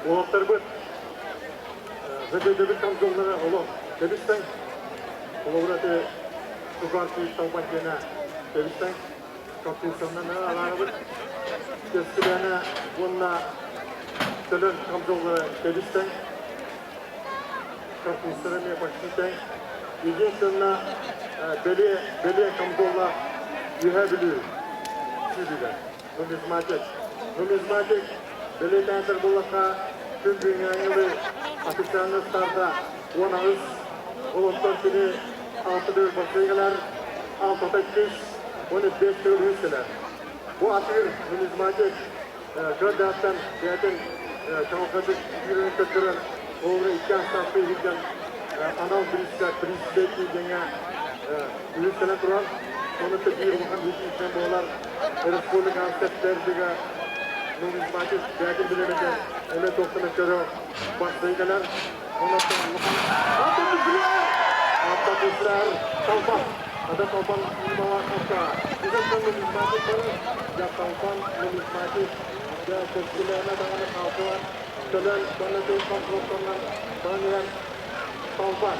Уолаттарбыт Зөдөдөбүт камзоллара олох тэбис-тэҥ. Холобура ити Сугар киит талбан диэнэ тэбис-тэҥ. Компьютерынан араарабыт. Кэскилээнэ уонна Төлөн камзоллара тэбис-тэҥ. Компьютера эмиэ почти тэҥ. Единственно бэлиэ, бэлиэ камзоллаах Үөһээ Бүлүү сүүрүүгэ. Нумизматик. Нумизматик бэлиэтээтэр буоллахха, күн бүгүҥҥү официальный старта 18, ол онтон кини алта төгүл бассейгалар, алтата иккис, уонна биэс төгүл үһүс кэлэр. Бу атыыр нумизматик кыра бэйэтин чаҕылхайдык күүрэрин көрдөрөн, холобура икки астаахтыы иһирдэн анал бириискэ президент диэҥҥэ үһүс кэлэн турар. Ону биир улахан үтүүтүнэн буолар республиканскай дербига нумизматик бэйэтин билэригэр эмэ туохтан көрө бастыы кэлэр. Онон улахан Ата Ата Талбан. Ата Талбан Малаховка. Изаттан нумизматик барар. Я Талбан нумизматик. Я кэскилээнэ даҕаны хаалсылар. Төлөн баны контролтоннан баран Талбан.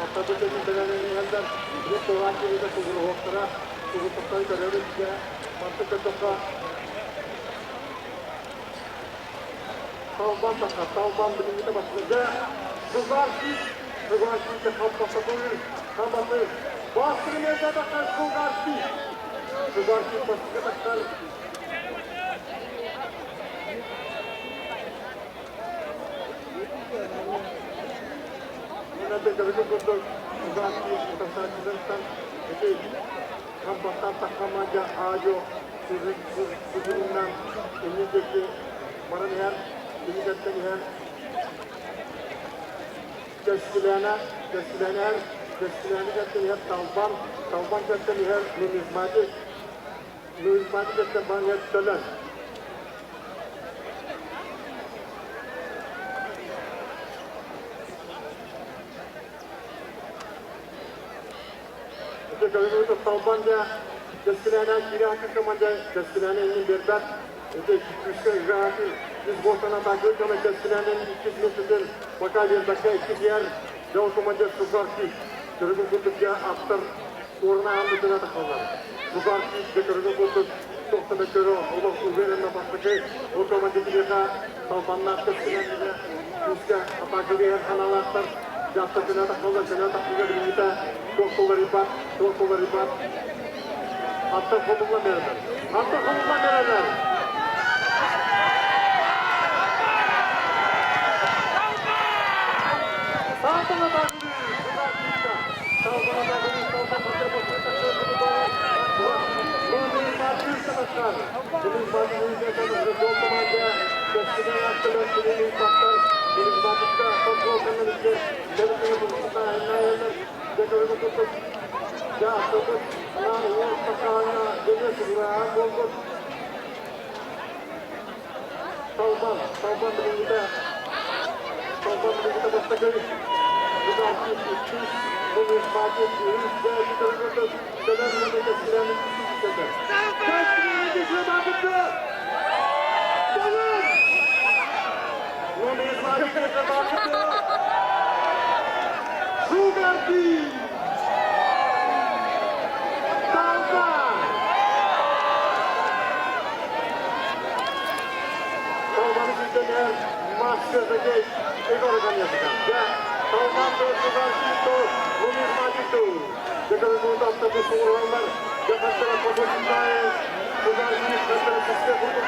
Аттабыт бэлэмин иһэллэр. Бу тураан киһитэ тугуруһуохтара, тугутуктары көрөбүт дьэ. Мантык көрдөххө Талбан таха, Талбан билиҥҥитэ бастакы. Дьэ, Сылгаарсык, Сылгаарсыкка хаппахтатыыр, хабаты. Бастакы миэстэ тахсар Сылгаарсык. Сылгаарсык бастакы тахсар. Иннэтэ көрүгүн курдук Сылгаарсык тахсааччыларыттан ити хампаттан таххамадьа аадьо сузунунан иннин диэки баран иһэр, кини кэттэн иһэр Кэскилээнэ, Кэскилээнэ иһэр, Кэскилээни кэттэн иһэр Талбан, Талбан кэттэн иһэр Нумизматик, Нумизматик кэттэн баран иһэр Төлөн. Ити көрүҥү Талбан дьэ Кэскилээнэ киирэ команда Кэскилээнэ иннин биэрбэт. Ити күүскэ ыгаатын үс буолтан атаакы кама Кэскилээнэн иккис миэстэтин пока биэрбэккэ иккис иһэр. Дьол командир Сугаркиев көрүҥүн курдук дьэ аттар уорна ааммытына тахаллар. Сугаркиев дьэ көрүҥүн курдук туохтана көрө олох уверенно бастакы ол командир киниэхэ Талбаннаах Кэскилээнэ күүскэ атаакы биэрэр ханаалаахтар. Дьахтар көнө тахаллар, көнө тахсыыга билиҥҥитэ туох туларыйбат, туох туларыйбат. Аттар хомуллан эрэллэр. Аттар хомуллан эрэллэр. Талбана тагылыы, Талбана тагылыы, талбан Талбан, Талбан билиҥҥитэ, Талбан билиҥҥитэ бастакы Ударник иккис, Нумизматик үһүс, бэйэтин көрүҥүттэн Төлөн уонна Кэскилээн иккис Кэскилээн иккис Төлөн! Нумизматик Сугарти! Талбан! Талбаны күүтэнэр Маска Закей Егор Ганесикан. Дьэ, Талбан Сугарти Нумизматик Декорациялар суураллар, дьахтара Косочиннай, Сугарти Хаттара курдук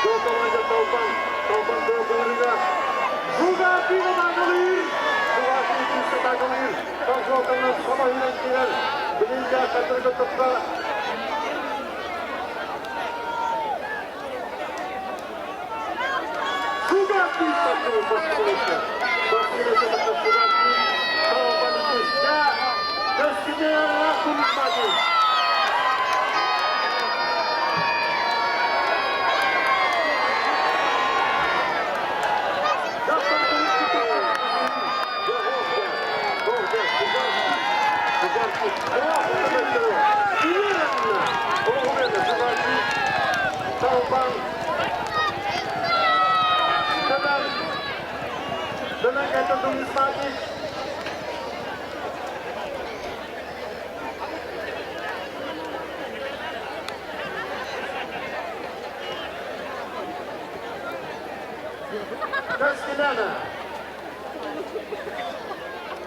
Жолтоманжа Талбан, Талбан Тыалбылырыга, Сугарти атаакалыыр, Сугарти күүскэ атаакалыыр, Консолтаннан саба үүнэн киирэр, билингэ Хаттара топка Сугарти тахсыбыт бастакы Бастакы Сугарти Талбан иккиске, Кэскилээх Нумизматик. Талбан. Стерненко нумизматик. Каскеляна.